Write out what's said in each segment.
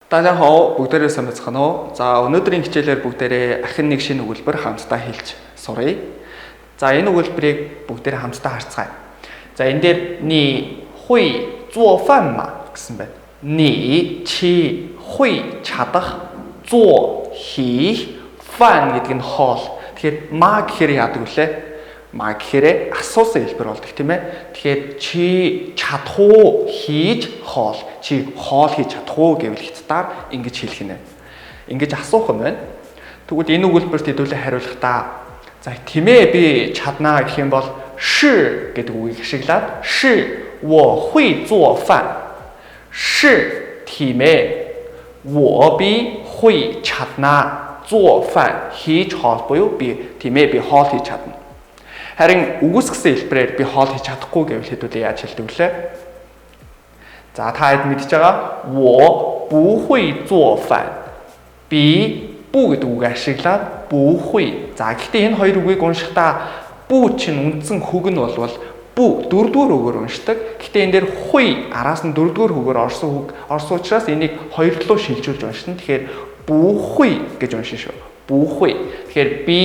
大家好, бүгдээрээ сайн байцгаана уу? За, өнөөдрийн хичээлээр бүгдээрээ ахин нэг шинэ өгүүлбэр хамтдаа хэлж суръя. За, энэ өгүүлбэрийг бүгдээрээ хамтдаа харцгаая. За, энэ дээр 你会做饭吗 гэсэн байна. 你 чи 会 чадах, 做 хийх, 饭 гэдэг нь хоол. Тэгэхээр ма гэхээр яадаг вүлээ? Ма гэхээр асуусан хэлбэр болдог, тийм ээ. Тэгэхээр чи чадах уу хийж хоол, чи хоол хийж чадах уу гэвэл хятадаар ингэж хэлэх нэ. Ингэж асуух юм байна. Тэгвэл энэ өгүүлбэрт хэдүүлээ хариулахдаа за тийм ээ би чаднаа гэх юм бол 是 гэдэг үгийг ашиглаад 是我会做饭. 是 тийм ээ. 我 би 会 чаднаа, 做饭 хийж хоол буюу би тийм ээ би хоол хийж чадна. Харин үгүйсгэсэн хэлбэрээр би хоол хийж чадахгүй гэвэл хэдүүлээ яаж хэлдэг вүлээ? За, та хэд мэдж байгаа 我不会做饭. Би бүү гэдэг үг ашиглаад 不会. За, гэхдээ энэ хоёр үгийг уншихдаа бүү чинь үндсэн хөг нь болвол бүү дөрөвдүгээр үгээр уншдаг. Гэхдээ энэ дээр хуй араас нь дөрөвдүгээр хөгээр орсон үг орсон учраас энийг хоёр талуу шилжүүлж уншина. Тэгэхээр бүү хуй гэж уншина шүү. 不会. Тэгэхээр би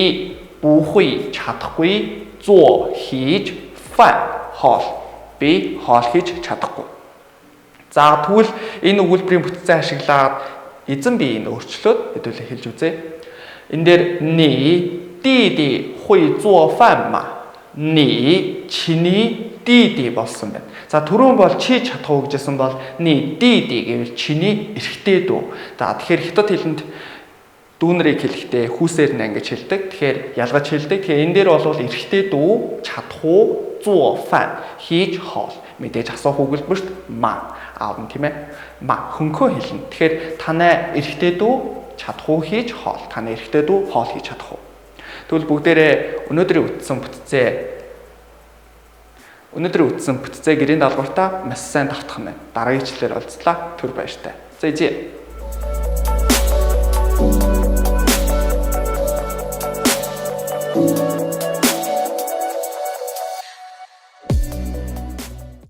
不会 чадахгүй, 做 хийж, 饭 хоол. Би хоол хийж чадахгүй. За, тэгвэл энэ өгүүлбэрийн бүтцээ ашиглаад эзэн биеийг өөрчлөөд хэдүүлээ хэлж үзье. Энэ дээр 你弟弟会做饭吗? 你 чиний 弟弟 болсон байна. За, түрүүн бол чи чадах уу гэжсэн бол 你弟弟 гэвэл чиний эрэгтэй дүү. За, тэгэхээр хятад хэлэнд дүүнэрийг хэлэхдээ хүүсээр нь ингэж хэлдэг. Тэгэхээр ялгаж хэлдэг. Тэгэхээр энэ дээр бол эрэгтэй дүү чадах уу 做饭 хийж хоол. Мэдээж асуух өгүүлбэрт ма аавна, тийм ээ. Ма хөнхөө хэлнэ. Тэгэхээр танай эрэгтэй дүү чадах уу хийж хоол. Танай эрэгтэй дүү хоол хийж чадах уу. Тэгвэл бүгдээрээ өнөөдрийн үтсэн бүтцээ гэрийн даалгавартаа маш сайн давтах нь. Дараагийн хичээлээр уулзлаа. Түр баяртай. 再见.